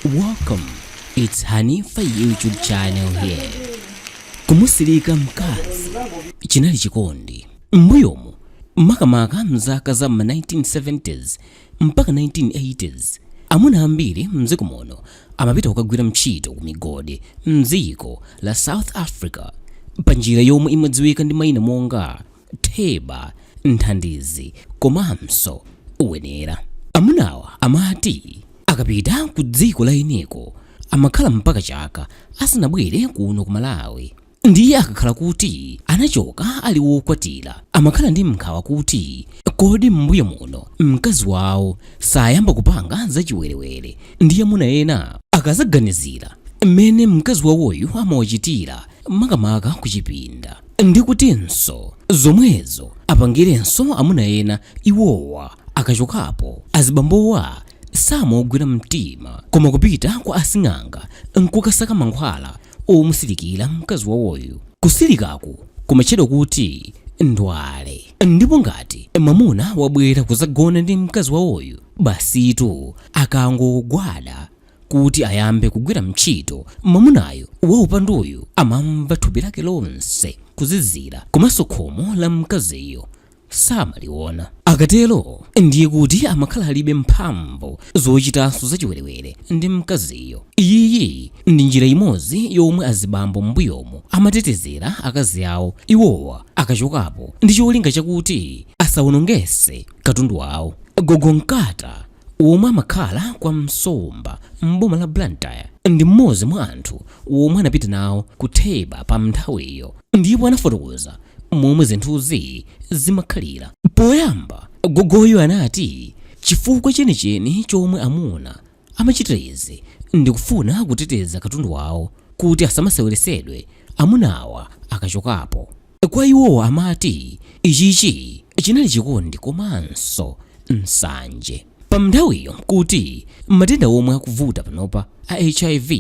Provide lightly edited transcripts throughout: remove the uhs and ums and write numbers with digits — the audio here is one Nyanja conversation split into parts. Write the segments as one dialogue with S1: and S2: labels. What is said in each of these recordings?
S1: Welcome. It's Hanifa YouTube channel here. Kumusilika mkazi chinali chikondi m'mbuyomu, makamaka mzaka za ma 1970s mpaka 1980s. Amuna ambiri mdziko muno amapita kukagwira ntchito ku migodi mdziko la South Africa pa njira yomwe imadziwika ndi mayina monga Theba, Nthandizi komanso Wenera. Amunawa amati akapita ku dziko la eniko amakhala mpaka chaka asanabwere kuno ku Malawi. Ndiye akakhala kuti anachoka ali wokwatira, amakhala ndi nkhawa kuti kodi m'mbuyo muno mkazi wawo sayamba kupanga zachiwerewere ndi amuna ena? Akazaganizira mmene mkazi wawoyu amawachitira, makamaka kuchipinda, ndi kutinso zomwezo apangirenso amuna ena iwowa akachokapo, azibambowa samogwira mtima koma kupita kwa asing'anga nkukasaka mankhwala omusilikira mkazi wawoyu. Kusilikaku kumatchedwa kuti ndwale, ndipo ngati mwamuna wabwera kuzagona ndi mkazi wawoyu, basitu akangogwada kuti ayambe kugwira ntchito, mwamunayo waupanduyu amamva thupi lake lonse kuzizira komanso khomo la mkaziyo samaliona. Akatero ndiye kuti amakhala alibe mphamvu zochitanso zachiwerewere ndi mkaziyo. Iyiyi ndi njira imodzi yomwe azibambo m'mbuyomu amatetezera akazi awo iwowa akachokapo, ndi cholinga chakuti asawonongese katundu wawo. Gogo Nkata, womwe amakhala kwa Msomba m'boma la Blantyre, ndi mmodzi mwa anthu womwe anapita nawo ku Theba pa nthawiyo, ndipo anafotokoza momwe zinthuzi zimakhalira. Poyamba gogoyo anati chifukwa chenicheni chomwe amuna amachitira izi ndikufuna kuteteza katundu wawo kuti asamaseweresedwe amunawa akachokapo. Kwa iwowa amati ichichi chinali chikondi komanso nsanje. Pa nthawiyo kuti matenda omwe akuvuta panopa a HIV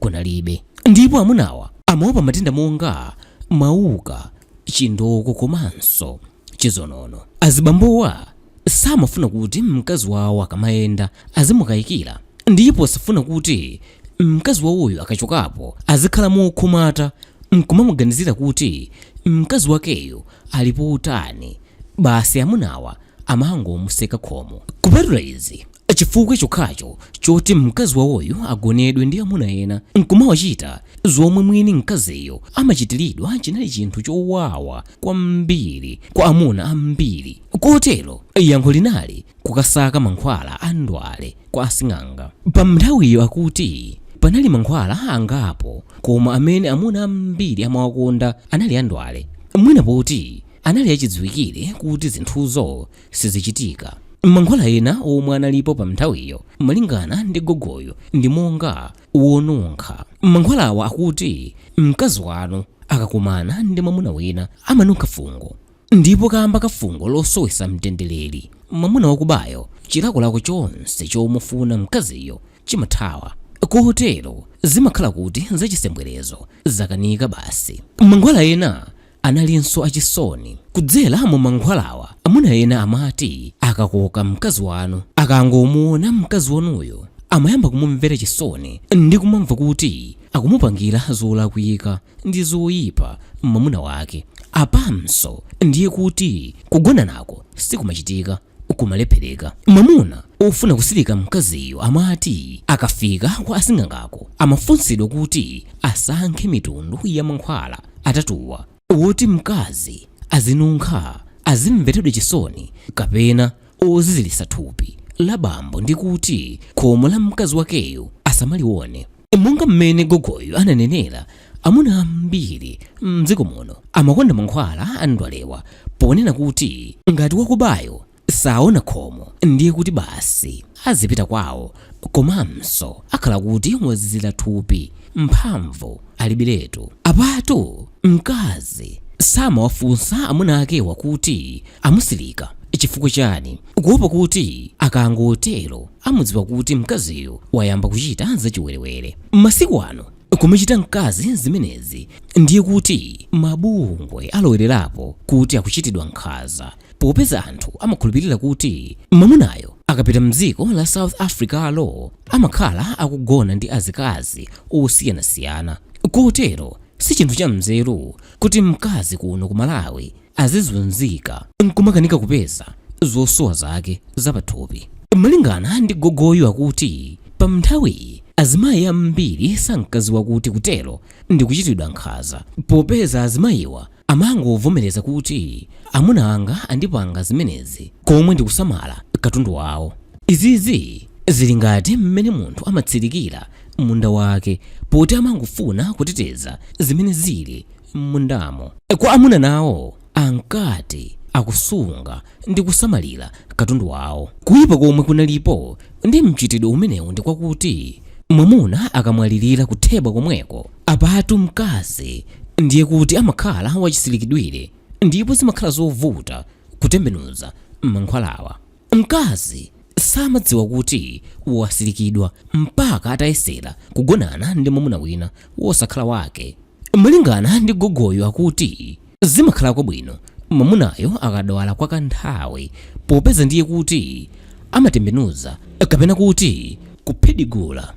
S1: kunalibe, ndipo amunawa amaopa matenda monga mauka, chindoko komanso chizonono. Azibambowa samafuna kuti mkazi wawo akamayenda azimukayikira, ndipo safuna kuti mkazi wawoyo akachokapo azikhala mokhumata nkumamuganizira kuti mkazi wakeyo alipo utani. Basi amunawa amangomuseka khomo. Kupatula izi, chifukwa chokhacho choti mkazi wawoyo agonedwe ndi amuna ena nkumawachita zomwe mwini mkaziyo amachitiridwa chinali chinthu chowawa kwambiri kwa amuna ambiri, kotero yankho linali kukasaka mankhwala a ndwale kwa asing'anga. Pa nthawiyo akuti panali mankhwala angapo, koma amene amuna ambiri amawakonda anali andwale, mwina poti anali achidziwikire kuti zinthuzo sizichitika. Mankhwala ena omwe analipo pa nthawiyo, malingana ndi gogoyo, ndi monga wonunkha. Mankhwalawa akuti mkazi wanu akakumana ndi mwamuna wina amanunkha fungo, ndipo kamba ka fungo losowesa mtendereri, mwamuna wakubayo chilakolako chonse chomufuna mkaziyo chimathawa, kotero zimakhala kuti zachisembwerezo zakanika basi. Mankhwala ena analinso achisoni. Kudzera mu mankhwalawa, amuna ena amati akakoka mkazi wanu, akangomuona mkazi wanuyo amayamba kumumvera chisoni ndi kumamva kuti akumupangira zolakwika ndi zoyipa mwamuna wake. Apanso ndiye kuti kugonanako sikumachitika, kumalephereka. Mwamuna ofuna kusilika mkaziyo amati akafika kwa asing'angako amafunsidwa kuti asankhe mitundu ya mankhwala atatuwa: woti mkazi azinunkha, azimveredwa chisoni, kapena ozizilisa thupi la bambo ndi kuti khomo la mkazi wakeyo asamalione. Monga mmene gogoyo ananenera, amuna ambiri mdziko muno amakonda mankhwala a ndwalewa, ponena kuti ngati wakubayo saona khomo ndiye kuti basi azipita kwawo, komanso akhala kuti wazizira thupi, mphamvu alibiretu. Apatu mkazi samawafunsa amuna akewa kuti amusilika chifukwa chani, kuopa kuti akangotero amudziwa kuti mkaziyo wayamba kuchita zachiwerewere. Masiku ano kumachita mkazi zimenezi ndiye kuti mabungwe alowererapo kuti akuchitidwa nkhanza, popeza anthu amakhulupirira kuti mwamunayo Akapita mdziko la South Africa alo amakhala akugona ndi azikazi osiyanasiyana. Kotero si chinthu cha mzeru kuti mkazi kuno ku Malawi azizunzika nkumakanika kupeza zosowa zake zapathupi. Malingana ndi gogoyu akuti pa nthawiyi azimayi ambiri sankaziwa kuti kutero ndi kuchitidwa nkhanza, popeza azimayiwa amangovomereza kuti amuna anga andipanga zimenezi komwe ndikusamala katundu wawo. Izizi zili ngati mmene munthu amatsirikira munda wake poti amangofuna kuteteza zimene zili m'mundamo. Kwa amuna nawo ankati akusunga ndi kusamalira katundu wawo. Kuyipa komwe kunalipo ndi mchitidwe umenewu ndi kwakuti mwamuna akamwalirira kuthebwa komweko, apatu mkazi ndiye kuti amakhala wachisilikidwire ndipo zimakhala zovuta kutembenuza mankhwalawa. Mkazi samadziwa kuti wasilikidwa mpaka atayesera kugonana ndi mwamuna wina wosakhala wake. Malingana ndi gogoyo akuti zimakhala kwabwino mwamunayo akadwala kwa kanthawi, popeza ndiye kuti amatembenuza kapena kuti kuphedigula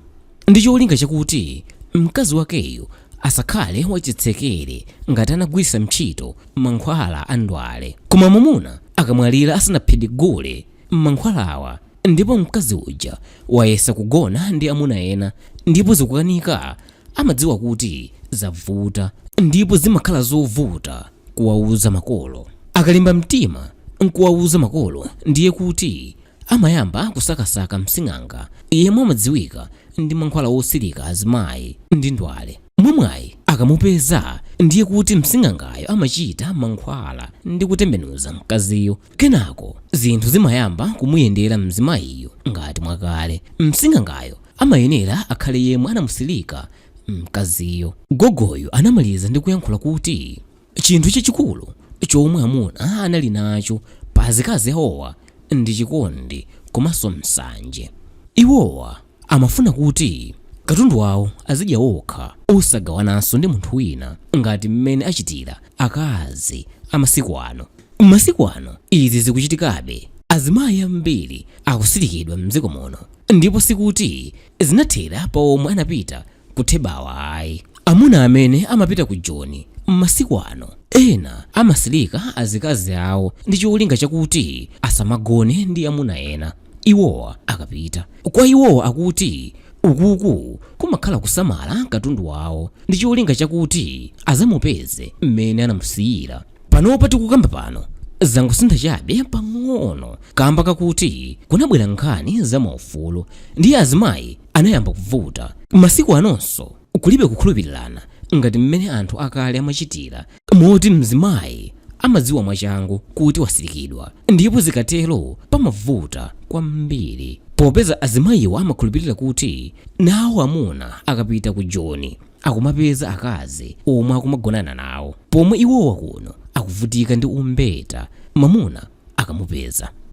S1: ndi cholinga chakuti mkazi wakeyo asakhale wachitsekere ngati anagwiritsa ntchito mankhwala a ndwale. Koma mwamuna akamwalira asanaphedigule mankhwalawa ndipo mkazi uja wayesa kugona ndi amuna ena ndipo zikukanika, amadziwa kuti zavuta ndipo zimakhala zovuta kuwauza makolo. Akalimba mtima nkuwauza makolo ndiye kuti amayamba kusakasaka msing'anga yemwe amadziwika ndi mankhwala osilika azimayi ndi ndwale. Mwamwayi akamupeza ndiye kuti msing'angayo amachita mankhwala ndi kutembenuza mkaziyo. Kenako zinthu zimayamba kumuyendera mzimayiyo ngati mwakale. Msing'angayo amayenera akhale yemwe anamusilika mkaziyo. Gogoyo anamaliza ndi kuyankhula kuti chinthu chachikulu chomwe amuna anali nacho pa azikazi awowa ndi chikondi komanso msanje. Iwowa amafuna kuti katundu wawo azidya okha osagawananso ndi munthu wina ngati mmene achitira akazi amasiku ano. Masiku ano izi zikuchitikabe. Azimayi ambiri akusilikidwa mdziko muno ndipo sikuti zinathera pa omwe anapita kuthebawa ayi. Amuna amene amapita ku Joni masiku ano ena amasilika azikazi awo ndi cholinga chakuti asamagone ndi amuna ena iwowa akapita. Kwa iwowa akuti ukuku kumakhala kusamala katundu wawo ndi cholinga chakuti azamupeze mmene anamusiyira. Panopa tikukamba pano zangosintha chabe pang'ono kamba kakuti kunabwera nkhani za maufulu ndiye azimayi anayamba kuvuta. Masiku anonso kulibe kukhulupirirana ngati mmene anthu akale amachitira, moti mzimayi amadziwa mwachangu kuti wasilikidwa ndipo zikatero pamavuta kwambiri, popeza azimayiwo amakhulupirira kuti nawo amuna akapita ku Joni akumapeza akazi omwe akumagonana nawo, pomwe iwowa kuno akuvutika ndi umbeta mwamuna akamupeza.